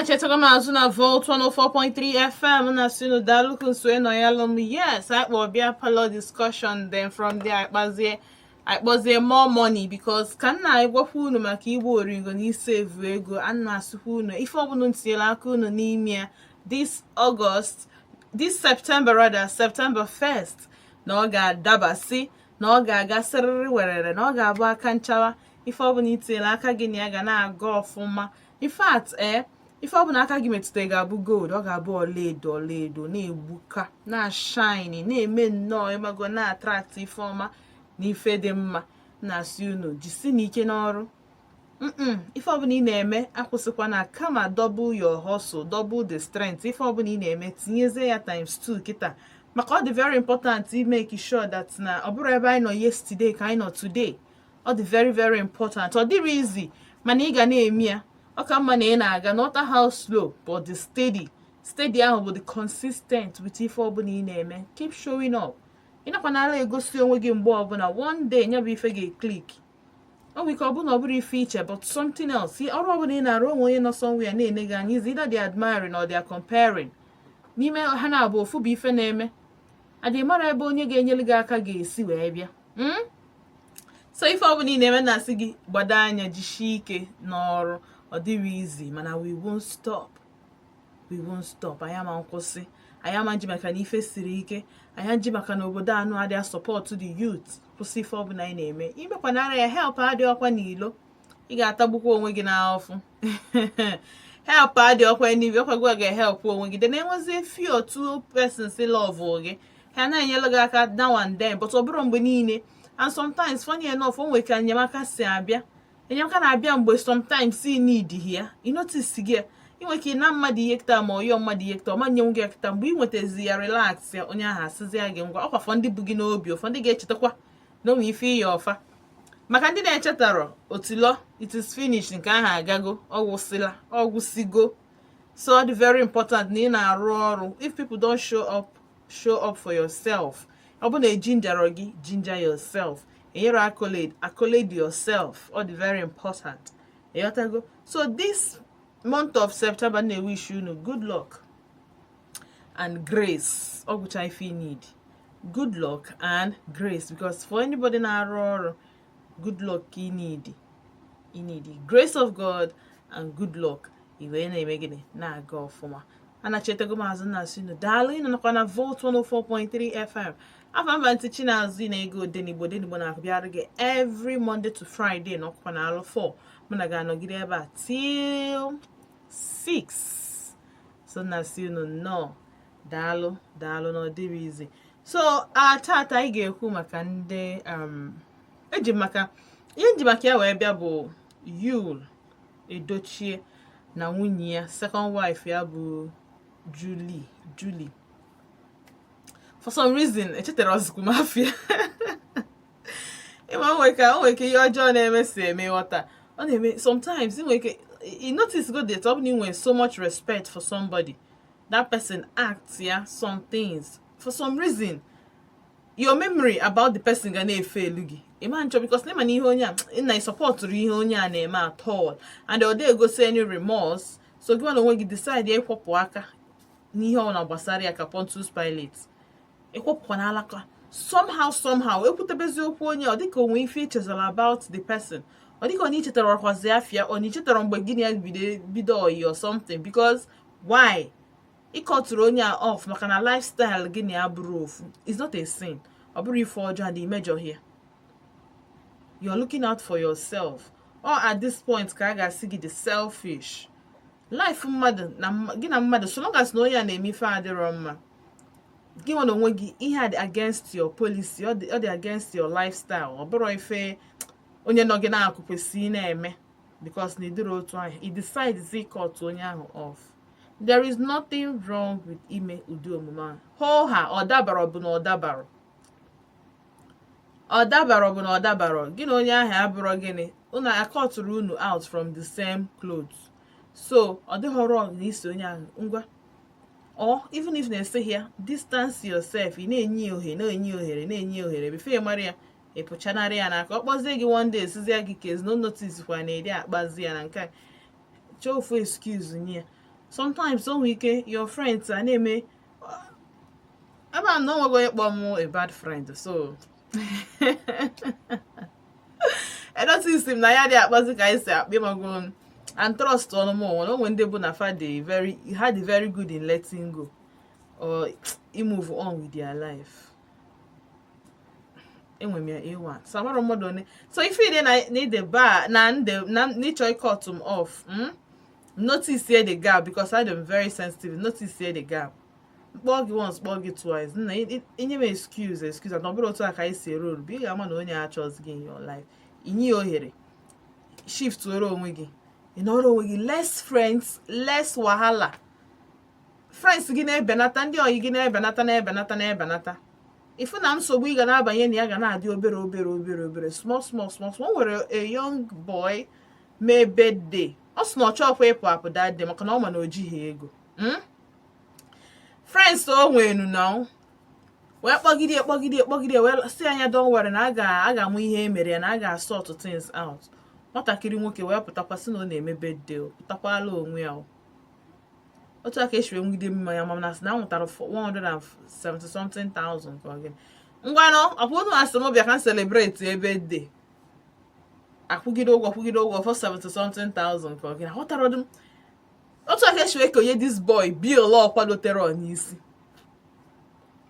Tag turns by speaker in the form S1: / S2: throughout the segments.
S1: Echetago m azụ na Volt 104.3 FM na sinu daalụ nso nọ ya lụ m. Yes, anyị kpọ bịa parlour discussion, then from there anyị kpọzie more money, because ka nna anyị gwakwa unu maka igba oringo na isevu ego. A na-asịkwa unu, ife ọbụla unu tinyere aka unu n'ime ya this August, this September rather, September 1st, na ọ ga-adabasị, na ọ ga-aga sịrịrị werere, na ọ ga-abụ aka nchawa. Ife ọbụla itinyere aka gị na ya ga na-aga ọfụma. In fact, ife ọbụla aka gị metụtara ga-abụ gold, ọ ga-abụ ọlaedo, ọlaedo na-egbuka, na-shine, na-eme nnọọ ịmago, na-attract ife ọma na ife dị mma. Na-asị unu jisi n'ike n'ọrụ. Ife ọbụla ị na-eme, akwụsịkwa na, kama double your hustle, double the strength. Ife ọbụla ị na-eme, tinyezie ya times 2 kịta, maka ọ dị very important i make sure that na ọ bụrụ ebe anyị nọ yesterday ka anyị nọ today. Ọ dị very, very important. Ọ dịrị easy, mana ị ga na-eme ya. Ọ ka mma na ị na-aga not how slow but the steady steady ahụ bụ the consistent with ife ọbụla ị na-eme. Keep showing up. Ị nakwa nara egosi onwe gị mgbe ọbụla. One day, nya bụ ife ga-eclick. Ọ nwere ike ọ bụ na ọ bụrụ ife iche, but something else. Ọrụ ọbụla ị na-arụ, onwe onye nọ somewhere na-ene gị anya, is either they admiring or they are comparing. N'ime ha na-abụ, ofu bụ ife na-eme adị mara ebe onye ga-enyere gị aka ga-esi wee bịa. So ife ọbụla ị na-eme, na-asị gị gbado anya, jisie ike n'ọrụ. Ọ dịrị easy, mana we won't stop, we won't stop. Anyị ama nkwụsị, anyị ama nji maka na ife siri ike, anyị nji maka na obodo anụ adịghị support the youth kwụsị ife ọbụla anyị na-eme. Imekwanara ya help adị ọkwa n'ilo, ị ga-atagbukwa onwe gị n'afụ. Help adị ọkwa n'ime ọkwa gị ga-help onwe gị. Then enwezie few or two persons love gị, ha na-enyere gị aka now and then, but ọ bụrụ mgbe niile. And sometimes, funny enough, o nwere ka enyemaka si abịa. Enyemaka na-abịa mgbe sometimes ị need ya, ị notice gị. Ị nwere ike ịna mmadụ ihe kịta, ma ọyọọ mmadụ ihe kịta, ọma nyenwu gị kịta. Mgbe ị nwetazi ya, relax ya, onye ahụ asịzi ya gị ngwa. Ọkwa fọ ndị bụ gị n'obi, ụfọdụ ga-echetakwa na onwe ife iyi ọfa. Maka ndị na-echetarọ otilo, it is finished. Nke ahụ agago, ọ gwụsịla, ọ gwụsịgo. So ọ dị very important na ị na-arụ ọrụ. If people don't show up, show up for yourself. Ọ bụ na ejinjarọ gị, ginger yourself. Enyere accolade, accolade yourself. Ọ dị very important, ịghọtago? So this month of September, na-ewish unu good luck and grace. Ọ gwụcha ife you need, good luck and grace, because for anybody na-arụ ọrụ, good luck ka you need. You need the grace of God and good luck. I wee na-eme gịnị? Na-aga ọfụma. Anachetago m azụ na asị unu daalụ. Ị nọkwa na Volt 104.3 FM. Afa mba ntị Chinazụ na-ego Odenigbo. Odenigbo na-abịara gị every Monday to Friday na ọkwa na alụ 4. Mụ na ga-anọgide ebe a till 6. So na asị unu nnọọ, daalụ, daalụ na ọ dịrị izi. So a tata anyị ga-ekwu maka ndị eji maka ihe nji maka ya wee bịa bụ Yul Edochie na nwunye ya, second wife ya, bụ Julie. Julie, for some reason echetara ozugbo m afịa. Ịma onwe ka o nwere ike ihe ọjọọ na-eme si eme, ghọta, ọ na-eme sometimes. Ị nwere ike ị notice go that ọ bụ na ị nwere so much respect for somebody, that person acts ya some things, for some reason your memory about the person ga na-efe elu gị. Ịma nchọ, because na ịma na ihe onye a na ịsupportụrụ ihe onye a na-eme at all, and ọ dị egosi any remorse. So gị na onwe gị decide ya ịkwọpụ aka n'ihe ọ na gbasara ya ka Pontius Pilate. Ịkwọpụkwa n'alaka somehow, somehow ekwutebezi okwu onye, ọ dịka onwe ife ichezara about the person, ọ dịka ọ na ichetara ọkwazi afịa, ọ na ichetara mgbe gị na ya bido oyi or something. Because why ịkọtụrụ onye a off? Maka na lifestyle gị na ya bụrụ ofu. Is not a sin, ọ bụrụ ife ọjọọ and imejọ here. You're looking out for yourself. Or at this point ka a ga-asị gị the selfish life mmadụ na gị na mmadụ, so long as na onye a na-eme ife adịrọ mma, gị nwe na onwe gị, ihe a dị against your policy, ọ dị against your lifestyle, ọ bụrụ ife onye nọ gị n'akụ kwesịrị na-eme, because na ịdịrị otu ahụ, i decide cut onye ahụ off. There is nothing wrong with ime ụdị omume ahụ. Hoo ha, ọ dabara bụ na ọ dabara, ọ dabara bụ na ọ dabara. Gị na onye ahụ abụrọ gịnị? Unu akọtụrụ unu out from the same clothes, so ọ dịghị wrong na iso onye ahụ ngwa. Or even if na-eseghị ya, distance yourself. Ị na-enye ya ohere, na-enye ya ohere, na-enye ya ohere. Before ị mara ya, ị pụchanarị ya n'aka. Ọ kpọzie gị one day, sizie gị case no notice kwa na edi akpazi ya na nke a. Chọọ ofu excuse nye ya. Sometimes o nwere ike your friends a na-eme ebe a na onwego onye kpọọ m a bad friend, so enotice m na ya dị akpazi ka anyị si akpa, ịmago, and trust ọnụ m onwe onwe. Ndị bụ na fa dị very, ha dị very good in letting go or move on with their life. Enwe m ya A1, so amara mmadụ one. So ife ide na ide ba na nde na n'ịchọ cut m off, Notice here the gap, because I am very sensitive. Notice here the gap. Kpọọ gị once, kpọọ gị twice, nna, inye m excuse na ọ bụrụ otu a ka anyị si eru oru bụ, ị ga-ama na onye achọzi gị in your life. Inye ya ohere, shift oro onwe gị, ị nọrọ onwe gị. Less friends, less wahala. Friends gị na-ebenata, ndị oyi gị na-ebenata, na-ebenata, na-ebenata. Ifu na nsogbu ị ga na-abanye na ya ga na-adị obere obere, obere obere, small small, small small. O nwere a young boy mee birthday, ọ sị na ọ chọọkwa ịpụ apụ that day maka na ọ ma na o jighị ego. Friends o nwenu na wee kpọgide, kpọgide, kpọgide, wee sị anya, "Don't worry," na a ga-amụ ihe e mere ya, na a ga-asort things out. Nwatakịrị nwoke wee pụtakwa sị na ọ na-eme birthday, o pụtakwala onwe ya. O otu aka esi wee nwugide mmanya, mana sị na anwụtara 170 something thousand ka ọ gịnị. Ngwanụ, ọkwa unu asị m bịa ka m celebrate ebe birthday, akwụgide ụgwọ, kwụgide ụgwọ for 70 something thousand ka ọ gịnị. Aghọtara m otu aka esi wee konye this boy bill ọ kwadotere ọ n'isi.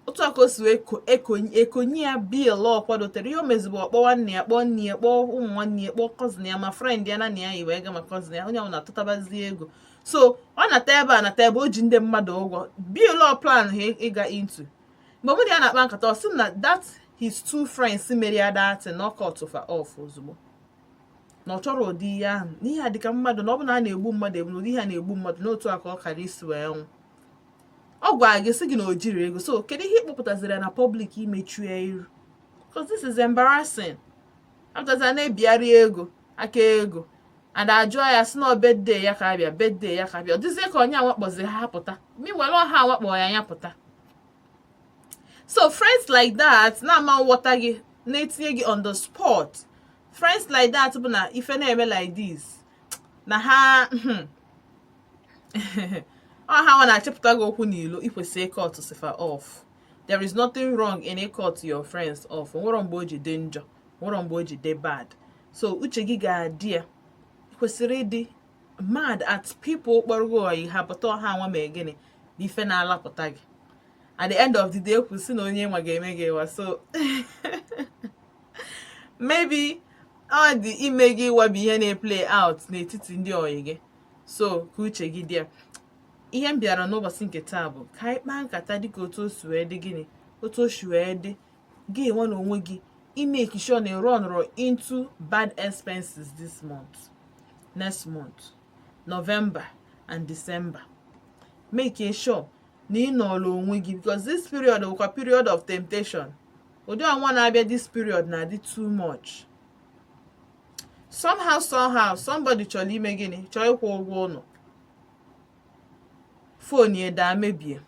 S1: Otu aka o si wee ekonye ya bill ọ kwadotere. Ihe o mezigbo, ọkpọ nwanne ya, kpọọ nne ya, kpọọ ụmụ nwanne ya, kpọọ cousin ya, ma friend ya na nna ya yi wee ga, ma cousin ya, onye ọbụla atụtabazie ego. So ọ nata ebe a, nata ebe o ji ndị mmadụ ụgwọ bill ọ plan ha ịga into. Mgbe mụ na ya na-akpa nkata, ọ sị m na that his two friends mere ya that knock fa off ozugbo, na ọ chọrọ ụdị ihe ahụ, n'ihe a dịka mmadụ na ọ bụ na a na-egbu mmadụ egbu, na ụdị ihe a na-egbu mmadụ n'otu a ka ọ kara isi wee nwụ. Ọ gwara gị sị gị na o jiri ego, so kedu ihe ịkpọpụtaziri ya na public imechu ya iru? Because this is embarrassing. Apụtazira na-ebigharị ego aka ego and ajụọ ya sị na birthday ya ka abịa, birthday ya ka abịa. Ọ dịzie ka onye awakpọziri ha pụta. Meanwhile, ọha awakpọ ya, ya pụta. So friends like that na-ama nghọta gị, na-etinye gị on the spot. Friends like that bụ na ife na-eme like this na ha ọ ha nwa na-achịpụta gị okwu n'ilo. Ikwesị cut sifa off. There is nothing wrong in cut your friends off. Nwere mgbe o ji dị njọ, nwere mgbe o ji dị bad. So uche gị ga-adị ya. Kwesịrị ịdị mad at people kpọrọ gị oyi ha pụta, ọha nwa ma gịnị na ife na-alapụta gị. At the end of the day, ekwu si na onye nwa ga-eme gị ịwa. So maybe ọ dị ime gị ịwa bụ ihe na-eplay out n'etiti ndị oyi gị. So ka uche gị dị ya. Ihe m bịara n'ụbọchị nke taa bụ ka anyị kpaa nkata dịka otu o si wee dị, gịnị, otu o si wee dị gị enwe na onwe gị imake sure na run into bad expenses this month, next month, November and December. Make sure na ị nọrọ onwe gị, because this period bụkwa period of temptation. Ụdị ọnwa na-abịa this period na-adị too much. Somehow, somehow, somebody chọrọ ime gịnị? Chọọ ịkwụ ụgwọ ụlọ, phone ya daa mebie,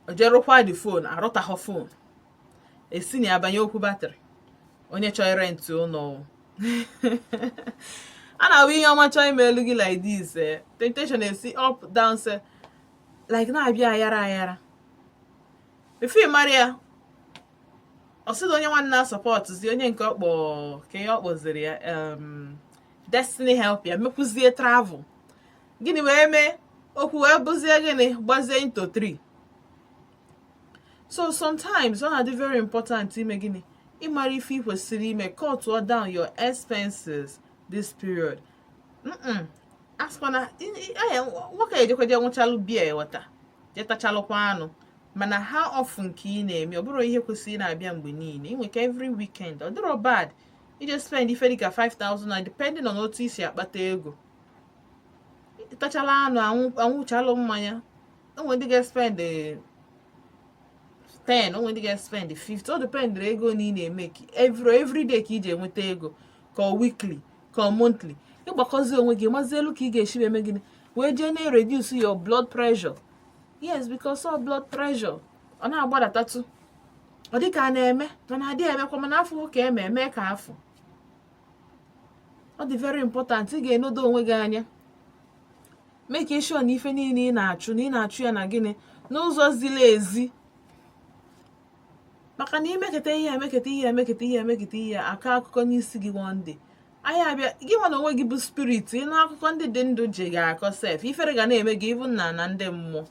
S1: o jerụkwa the phone, arụtaghọ phone, esi na ya banye okwu battery. Onye chọrọ rent ụlọ a na-abụ ihe ọma chọọ ime elu gị like this, eh? Temptation esi up down, say like na-abịa ayara ayara. Before ị mara ya, ọ sị na onye nwanne na-asupport zi onye nke ọkpọ ka ihe ọ kpọziri ya, destiny help ya mekwuzie travel. Gịnị wee mee okwu wee bụzie gịnị gbazie into 3? So sometimes ọ na-adị very important ime gịnị? Ịmara ife ị kwesịrị ime. Cut down your expenses this period. Asịkwana nwoke ejekwa je nwụchalụ bia, weta je tachalụkwa anụ, mana how often ka ị na-eme? Ọ bụrụ ihe kwesịrị na-abịa mgbe niile, ị nwere ka every weekend, ọ dịrọ bad ije spend ife dịka 5000 na depending on otu isi akpata ego. Tachala anụ, anwụchalụ mmanya, onwe ndị ga-spend 10, onwe ndị ga-spend 50. Ọ dependịrị ego na ị na-eme every day ka iji enweta ego, ka ọ weekly, ka ọ monthly. Ịgbakọzi onwe gị, mazi elu ka ị ga-esi eme gịnị wee jee na-reduce your blood pressure. Yes, because all blood pressure ọ na-agbadatatụ, ọ dị ka a na-eme, mana adịghị emekwa, mana afọ ka eme eme ka afọ. Ọ dị very important ị ga-enodo onwe gị anya. Make sure na ife niile ị na-achụ, na ị na-achụ ya na gịnị? N'ụzọ ziri ezi. Maka na imeketa ihe, emeketa ihe, emeketa ihe, emeketa ihe, akọ akụkọ n'isi gị one day, anyị abịa gị nwa na onwe gị bụ spirit. Ịnụ akụkọ ndị dị ndụ ji ga-akọ sef, ifere ga na-eme gị, ịbụ nna na ndị mmụọ.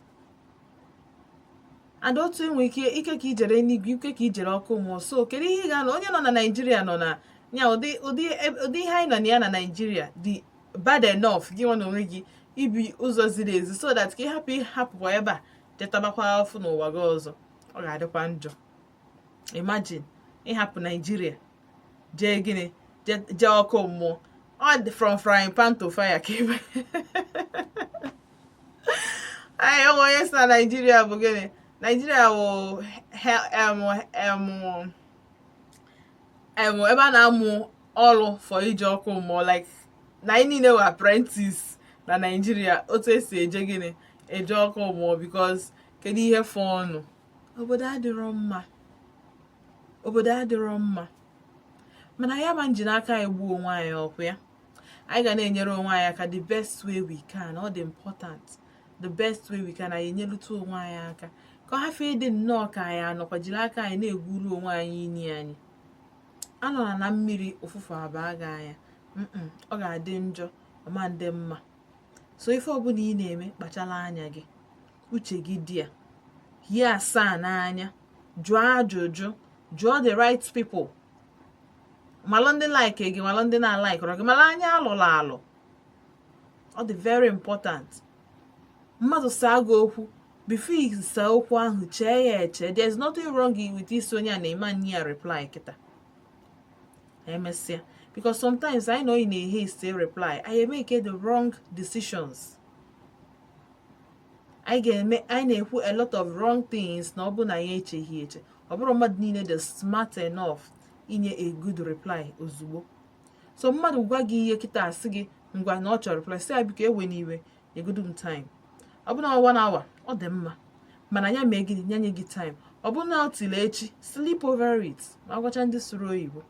S1: And otu enwe ike ike ka ijere n'igwe, ike ka ijere ọkụ mmụọ. So kedu ihe ị ga-anọ? Onye nọ na Naijiria nọ na ya, ụdị ihe anyị nọ na ya na Naijiria dị bad enough. Gị nwa na onwe gị ibi ụzọ ziri ezi, so that ka ị hapụ ịhapụkwa ebe a jetabakwa afụ n'ụwa gị ọzọ, ọ ga-adịkwa njọ. Imagine ịhapụ Naijiria jee gịnị? Jee ọkụ mmụọ. Ọ dị from frying pan to fire. Ka ebe anyị onwe onye si na Naijiria bụ gịnị? Naijiria bụ ebe a na-amụ ọrụ for ije ọkụ mmụọ, like na anyị niile were apprentice na Naijiria, otu esi eje gịnị? Eje ọkụ mmụọ. Because kedu ihe fọ ọnụ? Obodo adịrọ mma, obodo adịrọ mma. Mana ya ma nji n'aka anyị gbuo onwe anyị ọkụ ya. Anyị ga na-enyere onwe anyị aka the best way we can. Ọ dị important, the best way we can, anyị enyelute onwe anyị aka ka ọ hafụ ịdị nnọọ ka anyị anọkwa jiri aka anyị na-egwuru onwe anyị ini. Anyị anọla na mmiri, ụfụfụ abaa gị anya. Ọ ga-adị njọ, ọma ndị mma. So ife ọbụla ị na-eme, kpachala anya gị, uche gị dị ya, hie asaa n'anya, jụọ ajụjụ, jụọ the right people, malụ ndị like gị, malụ ndị na-alikeọrọ gị, malụ anya alụrụ alụ. Ọ dị very important. Mmadụ saa gị okwu, before ị saa okwu ahụ, chee ya eche. There's nothing wrong with isi onye a na-eme anyị ya reply kịta, emesịa, because sometimes anyị nọ in a haste reply, anyị make the wrong decisions. Anyị ga-eme, anyị na-ekwu a lot of wrong things na ọ bụ na anyị echeghị eche. Ọ bụrụ mmadụ niile dị smart enough inye a good reply ozugbo. So mmadụ gwa gị ihe kịta, asị gị ngwa na ọ chọrọ reply, sị ya, "Biko, ewe n'iwe, nyegodu m time." Ọ bụ na one hour, ọ dị mma, mana ya mee gịnị? Ya nye gị time. Ọ bụ na ọ tili echi, sleep over it. Ma gwacha ndị sụrụ oyibo,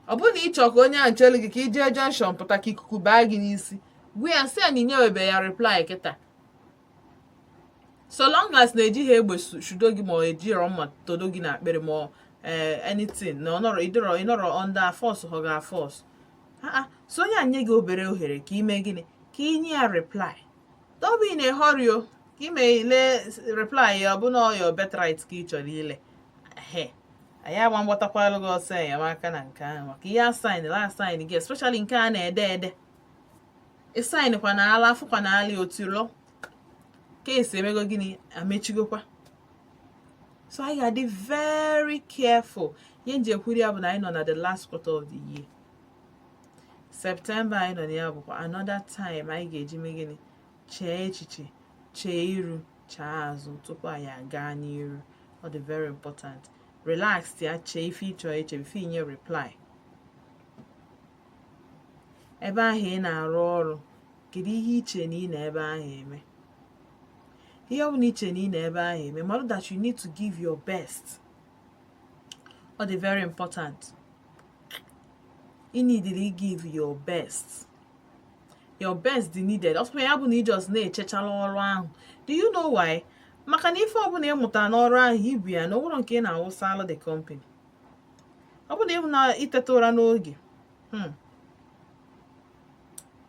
S1: ọ bụrụ na ị chọọ ka onye ahụ chere gị ka ị jee junction pụta ka ikuku baa gị n'isi, gwa ya, sị ya na inyewebe ya reply kịta. So long as na ejighị egbe shudo gị, ma ọ ejirọ mma todo gị n'akpịrị, ma ọ anything, na ọ nọrọ ịdịrọ ịnọrọ under force, ọ ga force ha. So onye a nye gị obere ohere ka ime gịnị? Ka ị nye ya reply. Don't be in a hurry o, ka ime ile reply ya. Ọ bụ na ọ your birthright ka ị chọrọ ile he, anyị agba mgbatakwalụ gị ọsọ enyemaka na nke ahụ, maka ihe asign la asign gị, especially nke a na-ede ede. Ịsign kwa na ala, afụkwa na ala otu lọ kesi emego gịnị? Amechigokwa. So anyị ga-adị very careful. Ihe nji ekwuri ya bụ na anyị nọ na the last quarter of the year, September anyị nọ na ya, bụkwa another time anyị ga-eji mee gịnị? Chee echiche, chee iru, chee azụ tupu anyị aga n'iru. Ọ dị very important. Relax ya, chee ife ịchọ eche before inye reply. Ebe ahụ ị na-arụ ọrụ, kedu ihe iche na ị na ebe ahụ eme? Ihe ọ bụla iche na ị na ebe ahụ eme, mmadụ, that you need to give your best. Ọ dị very important. You need to give your best. Your best dị needed. Ọsọ ya bụ na ị just na-echechala ọrụ ahụ. Do you know why? Maka na ife ọbụla ị mụtara n'ọrụ ahụ, ibu ya na ọ bụrụ nke ị na-awụsalụ the company, ọ bụ na ịhụ na iteta ụra n'oge,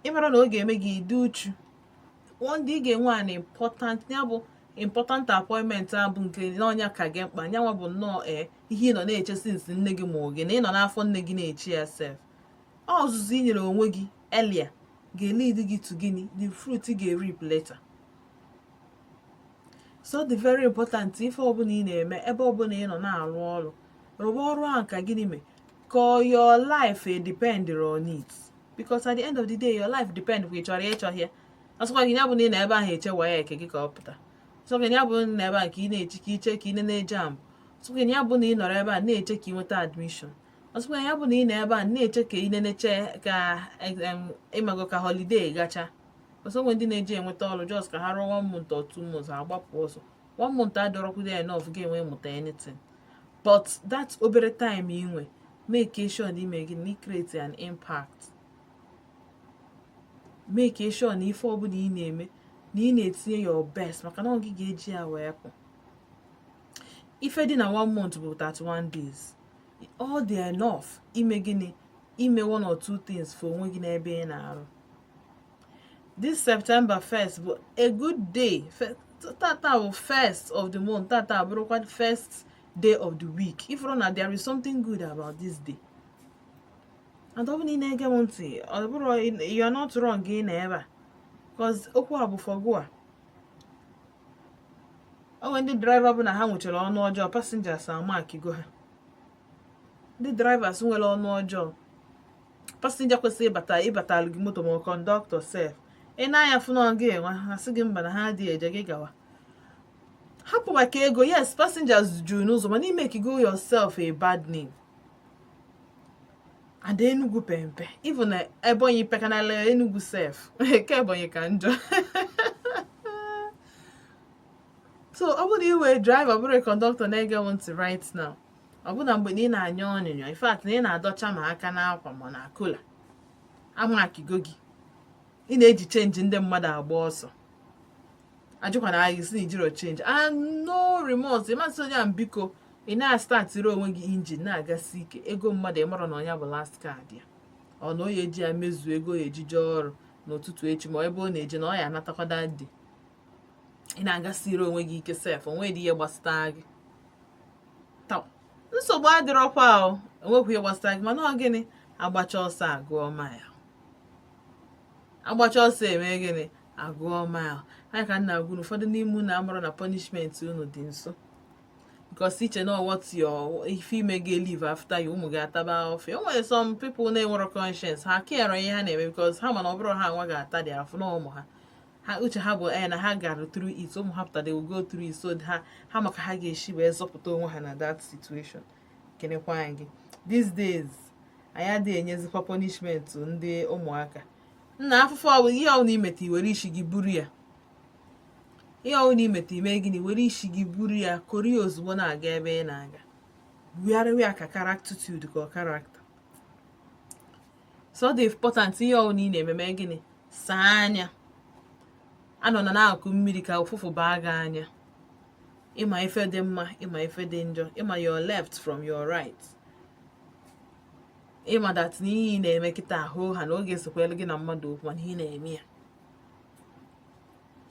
S1: ị mara na ọ ga-eme gị ịdị uchu. One day ị ga-enwe an important, ya bụ important appointment, a bụ nke n'ọnya ka gị mkpa. Nyanwa bụ nnọọ ee ihe ị nọ na-eche since nne gị ma gị na ị nọ n'afọ nne gị na-eche ya sef. Ọzụzụ ị nyere onwe gị earlier ga-lead gị to gịnị? The fruit ị ga-reap later. So dị very important. Ife ọbụla ị na-eme, ebe ọbụla ị nọ na-arụ ọrụ, rụba ọrụ ahụ ka gịnị mee? Ka your life depend on it, because at the end of the day, your life depend kwa ị chọrọ ịchọ ya. Ọsọkwa gị ya bụ na ị na ebe ahụ eche waya eke gị ka ọ pụta. Ọsọkwa gị ya bụ na ebe ahụ ka ị na-eche ka iche ka ị nene JAMB. Ọsọkwa gị ya bụ na ị nọrọ ebe a na-eche ka ị nweta admission. Ọsọkwa ya bụ na ị nọ ebe a na-eche ka ị neneche ka ịmago ka holiday gacha. Ọsọ nwe ndị na-eji enweta ọrụ just ka ha rụọ one month or 2 months, ha agbapụ ọsọ. One month adọrọkwudo enough ga-enwe mụta anything, but that obere time ị nwe, make sure na ime gị na create an impact. Make sure na ife ọbụla ị na-eme, na ị na-etinye your best, maka na ọ gị ga-eji ya wee pụ. Ife dị na one month bụ 31 days. All dị enough ime gịnị? Ime one or two things for onwe gị n'ebe ị na-arụ. This September 1st bụ a good day. Tata bụ first of the month, tata bụrụkwa first day of the week. Ifụrụ na there is something good about this day. And ọ bụrụ na ị na-ege m ntị, ọ bụrụ you are not wrong ị na ebe a, cause okwu a bụ for gị a. O nwere ndị driver bụ na ha nwechara ọnụ ọjọọ, passengers amakigo ha. Ndị drivers nwere ọnụ ọjọọ, passenger kwesịrị ịbata ịbatalụ gị moto, ma ọ conductor sef, ị na-anya fụ na ọ gị enwe ha, sị gị mba, na ha adịghị eje, gị gawa, hapụ maka ego. Yes, passengers juru n'ụzọ, mana ime go yourself a bad name. And Enugu pempe, even na Ebonyi pekanala Enugu sef, ke Ebonyi ka njọ. So ọ bụrụ na ị wee driver, bụrụ conductor na-ege m ntị right now, ọ bụ na mgbe na ị na-anya ọnyụnyọ, in fact na ị na-adọcha ma aka n'akwa ma na kola amakigo gị, ị na-eji change ndị mmadụ agba ọsọ, ajụkwana agha si na ijiro change and no remorse. Ịmasị onye a, biko, ị na-astartịrị onwe gị engine na-agasi ike. Ego mmadụ, ịmara na ọnya bụ last card ya, ọ na o ya eji ya mezuo ego ya ejije ọrụ n'ụtụtụ echi, ma ebe ọ na-eje na ọ ya anatakwa that day. Ị na-agasiri onwe gị ike sef, onwe dị ihe gbasara gị. Taa nsogbu adịrọkwa o, enwekwa ihe gbasara gị. Mana ọ gịnị? Agbacha ọsọ agụọ mile. Agbacha ọsọ eme gịnị? Agụọ mile. Anyị ka nna agwụ, ụfọdụ n'ime unu amụrụ na punishment unu dị nso, because iche na what your ife ime ga live after you, ụmụ gị ataba ofe. O nwere some people na-enwero conscience, ha kere ihe ha na-eme, because ha mana ọ bụrụ ha nwa ga-ata dị afụ na ụmụ ha. Ha uche ha bụ na ha gara through it, ụmụ ha pụtara, they will go through it. So ha maka ha ga-esi wee zọpụta onwe ha na that situation. Kenekwa anyị gị. These days anyị adịghị enyezikwa punishment ndị ụmụaka nna afụfụ. Ọ bụ ihe ọbụla imeta, iwere isi gị buru ya. Ihe ọbụla imeta, ime gịnị? Were isi gị buru ya, koro ya ozugbo na-aga ebe ị na-aga, bugharịwa ya ka character, ka ọ character. So ọ dị important, ihe ọbụla ị na-eme, mee gịnị? Saa anya. Anọ na n'akụkụ mmiri ka ụfụfụ baa gị anya. Ịma ife dị mma, ịma ife dị njọ, ịma your left from your right, ịma that na ihe ị na-eme kịta ahụ ha na oge esokwelu gị na mmadụ okwu. Mana ihe ị na-eme ya,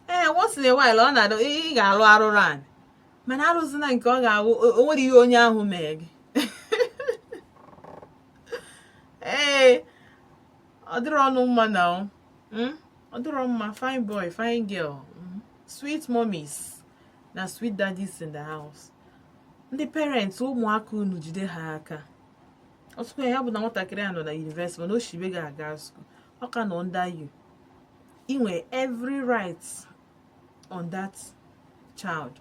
S1: ee, once in a while ọ na-adị, ị ga-alụ arụrụ anị, mana arụzina nke ọ ga-awụ o nwere ihe onye ahụ mee gị. Ee, ọ dịrọ ọnụ mma na ọ dịrọ mma. Fine boy, fine girl, sweet mummies na sweet daddies in the house, ndị parents, ụmụaka unu, jide ha aka. Ọtụkwa ya bụ na nwatakịrị a nọ na university, mana o shibe gị aga school, ọ ka nọ under you. Ị nwere every right on that child,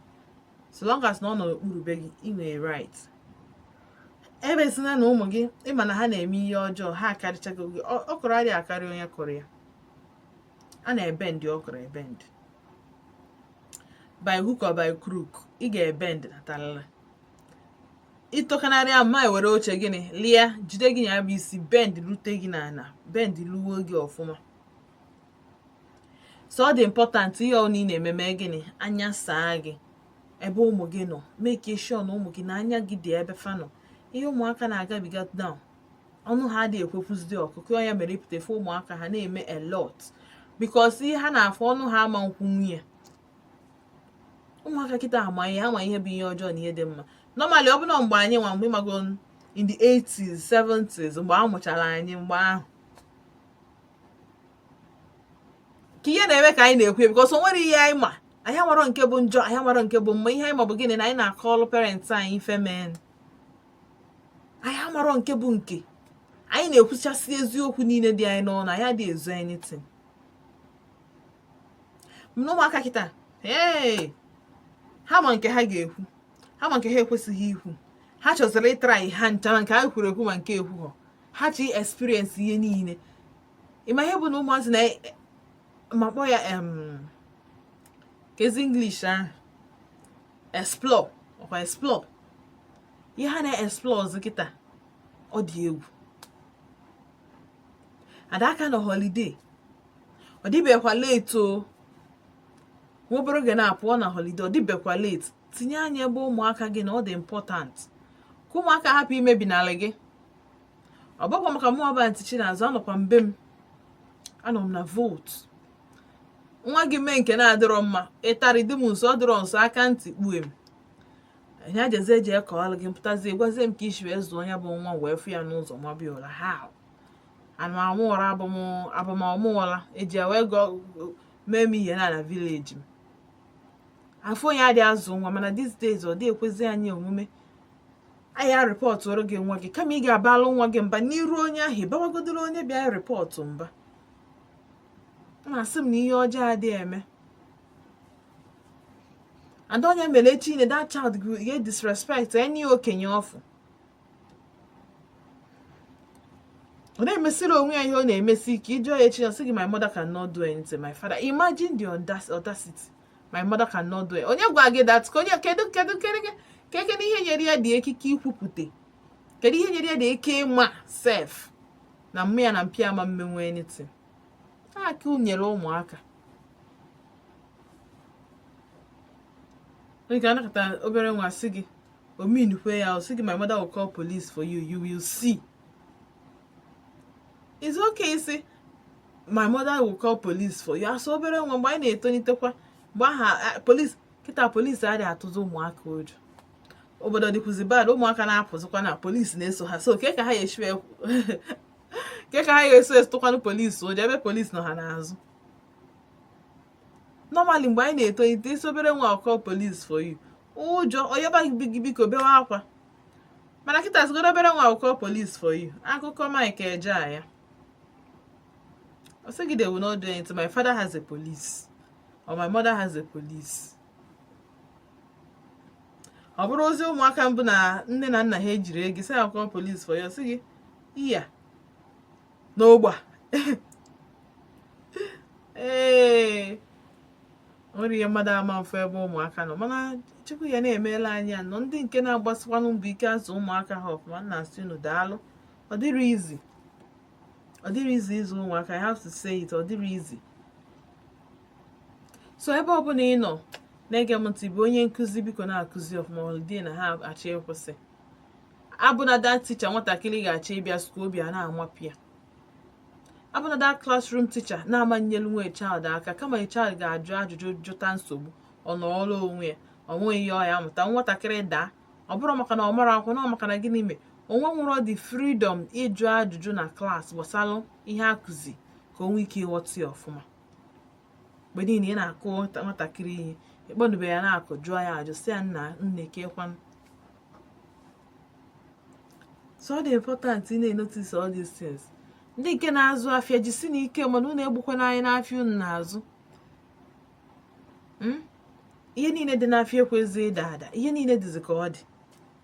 S1: so long as na ọ nọ n'okpuru be gị. Ị nwere right. Ebezina na ụmụ gị, ịma na ha na-eme ihe ọjọọ, ha akarịchago gị. Ọ kụrụ adịghị akarị onye kụrụ ya. A na-ebend ọkụrụ ebend by hook or by crook. Ị ga-ebend natalala ịtọkanarị ma ewere oche gịnị lia jide gị, ya bụ isi bend rute gị n'ala, bend luo gị ọfụma. So ọ dị important, ihe ọ na ị na-eme, mee gịnị? Anya saa gị ebe ụmụ gị nọ. Make sure na ụmụ gị na anya gị dị ebe fa nọ. Ihe ụmụaka na-agabiga down, ọnụ ha adịghị ekwekwuzidi ọkụkọ ya mere ịpụta efe ụmụaka ha na-eme a lot, because ihe ha na-afụ, ọnụ ha ama nkwu nwunye. Ụmụaka kịta ama ihe, ama ihe bụ ihe ọjọọ na ihe dị mma. Normally, ọ bụla mgbe anyị nwa, mgbe ịmago, in the 80s, 70s, mgbe a mụchara anyị, mgbe ahụ ka ihe na-eme ka anyị na-ekwu, because o nwere ihe anyị ma. Anyị amarọ nke bụ njọ, anyị amarọ nke bụ mma. Ihe anyị ma bụ gịnị? Na anyị na-akọlụ parents anyị ife mee. Anyị amarọ nke bụ nke. Anyị na-ekwuchasị eziokwu niile dị anyị n'ọnụ. Anyị adịghị ezo anything. Mana ụmụaka kịta, hey, ha ma nke ha ga-ekwu, ha ma nke ha ekwesịghị ikwu. Ha chọziri ịtry ha ncha, ma nke ha kwuru ekwu ma nke ekwughọ. Ha chi experience ihe niile. Ịma ihe bụ na ụmụazị na ma kpọọ ya kezi English ahụ, explore, ọkwa explore. Ihe ha na-explore ọzọ kịta, ọ dị egwu. Adaka nọ holiday, Ọ dịbekwa late o. Nwa obere oge na-apụọ na holiday, ọ dịbekwa late. Tinye anya ebe ụmụaka gị na ọ dị important ka ụmụaka hapụ imebi n'ala gị. Ọ bụkwa maka mụ ọba ntị Chinazụ. Anọkwa mbe m, anọ m na Volt. Nwa gị mee nke na-adịrọ mma, ịtarị dị m nso, ọ dịrọ nso, aka ntị kpue m ya jezie jee kọọlụ gị, mpụtazie gwazie m ka isi wee zụọ ya bụ nwa, wee fụ ya n'ụzọ mabịa ụla. How anụ amụ ụra abụmọmụ ụra eji ya wee gọọ mee m ihe na village m afọ onye adịghị azụ nwa. Mana these days, ọ dị ekwezi anyị omume. Anyị a reportụrụ gị nwa gị, kama ị ga-abalụ nwa gị mba n'iru onye ahụ, ịbawagodoro onye bịa report mba. Ọ na-asị m na ihe ọjọọ adịghị eme, and onye mere echi ne, that child ga disrespect any okenye ọfụ. Ọ na-emesiri onwe ya ihe ọ na-emesi ike. Ịjụọ ya echi, ọ sị gị, "My mother cannot do anything, my father." Imagine the audacity. "My mother cannot do it." Onye gwa gị that? Ka onye kedu kedu kedu kedu ihe nyere ya dị ekike ikwupụte? Kedu ihe nyere ya dị ike ịma sef na mmụ ya na mpịa ama mmenwe anything? Aka nyere ụmụaka onye ka anakọta obere nwa sị gị ominukwe ya, ọ sị gị, "My mother will call police for you, you will see." It's okay isi, "My mother will call police for you," asụ obere nwa. Mgbe anyị na-etolitekwa mgbe aha police, kịta police adịghị atụzi ụmụaka ụjọ. Obodo dịkwuzi bad, ụmụaka na-apụzikwa na police na-eso ha. So ke ka ha esi ke ka ha ga-eso esotụkwanụ police ụjọ ebe police nọ ha n'azụ? Normally, mgbe anyị na-etolite, isi obere nwa, "Call police for you," ụjọ onye gị biko bewe akwa. Mana kịta, zigodo obere nwa, "Call police for you," akụkọ Mike Ejeagha, ọ sị gị, "They will not do anything, my father has a police or my mother has a police." Ọ bụrụ ozi ụmụaka mbụ na nne na nna ha ejiri ego sị ya, "Call police for you," ọ sị gị iya n'ogbe a. Ee, nwere ihe mmadụ ama mfe ebe ụmụaka nọ, mana Chukwu ya na-emeela anyị ya nọ. Ndị nke na-agbasikwanụ mbọ ike azụ ụmụaka ha ọfụma, nna asị unu daalụ. Ọ dịrị easy, ọ dịrị easy ịzụ ụmụaka. I have to say it, ọ dịrị easy. So ebe ọbụla ị nọ na-ege m ntị bụ onye nkụzi, biko na-akụzi ọfụma. Holiday na ha achọ ịkwụsị, abụna that teacher nwatakịrị ga-achọ ịbịa school obi a na-amapụ ya. Abụna that classroom teacher na-amanyelu nwa child aka, kama child ga-ajụ ajụjụ, jụta nsogbu, ọ nọọrọ onwe ya, ọ nweghị ihe ọ ya amụta. Nwatakịrị daa, ọ bụrụ maka na ọ mara akwụkwọ, na ọ maka na gịnị mee onwe nwere the freedom ịjụ ajụjụ na class gbasalụ ihe akụzi ka o nwee ike ịghọta ya ọfụma. Mgbe niile ị na-akụ nwatakịrị ihe, ịkpọdube ya na-akụ, jụọ ya ajụ, sị ya, "Nna, nne, kekwanụ?" So ọ dị important ị na-enotice all these things. Ndị nke na-azụ afịa, jisi n'ike, mana unu egbukwana anyị n'afịa unu na-azụ. Ihe niile dị n'afịa ekwezi ịda ada, ihe niile dịzi ka ọ dị.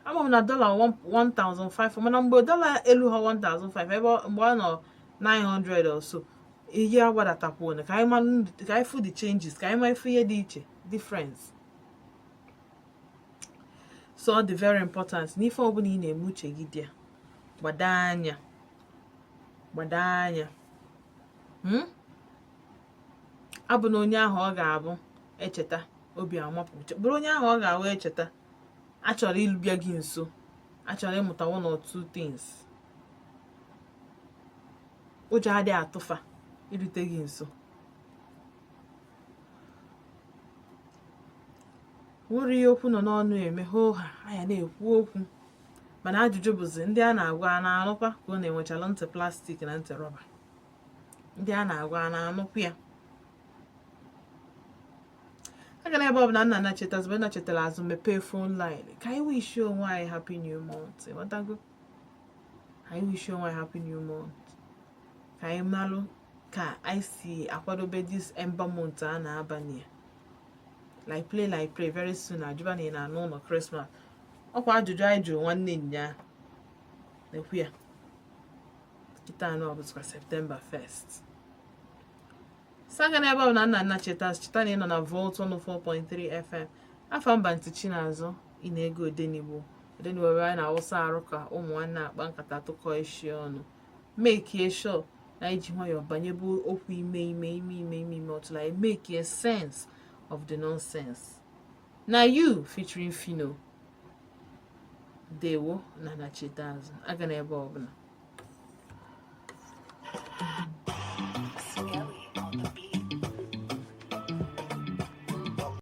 S1: Ama m na dọla 1005, mana mgbe dọla elu ha 1005, ebe mgbe ọ nọ 900 or so, ihe agbadatakwu. Ka anyị malụ, ka anyị fụ the changes, ka anyị ma ifu ihe dị iche, difference. So ọ dị very important n'ife ọbụla ị na-eme, uche gị dị ya. Gbado anya, gbado anya. Abụ na onye ahụ ọ ga-abụ echeta obi amapụ, bụrụ onye ahụ ọ ga-awụ echeta achọrọ ịbịa gị nso, achọrọ ịmụta one or two things. Ụjọ adịghị atụfa irute gị nso. Nwere ihe okwu nọ n'ọnụ eme hoo ha anya na-ekwu okwu, mana ajụjụ bụzi, ndị a na-agwa a na-anụkwa, ka ọ na-enwechalụ ntị plastic na ntị rọba? Ndị a na-agwa a na-anụkwa ya? Aga na ebe ọ bụla nna na chetazụ na chetara azụ, mepee phone line ka anyị wish onwe anyị happy new month. Ịghọtago? Anyị wish onwe anyị happy new month, ka anyị malụ ka anyị si akwadobe this ember month a na-abanye ya. Like play, like play, very soon ajụba na ị na-anụ ụlọ Christmas. Ọkwa ajụjụ anyị jụrụ nwanne nya na-ekwu ya kịta anọ, ọ bụzikwa September 1st. Saga n'ebe ọ bụ na nna nna cheta cheta na ị nọ na Volt 104.3 FM. Afọ mba ntị Chinazụ, ị na-ege Odenigbo. Odenigbo ebe anyị na-awụsa arụ ka ụmụ nwanne, akpa nkata, tụkọ isi ọnụ. Make sure na Na iji nwayọọ banyebe okwu ime ime ime ime ime ime until I make a sense of the nonsense. Na You featuring Phyno. Ndewo na nacheta azụ aga n'ebe ọbụla.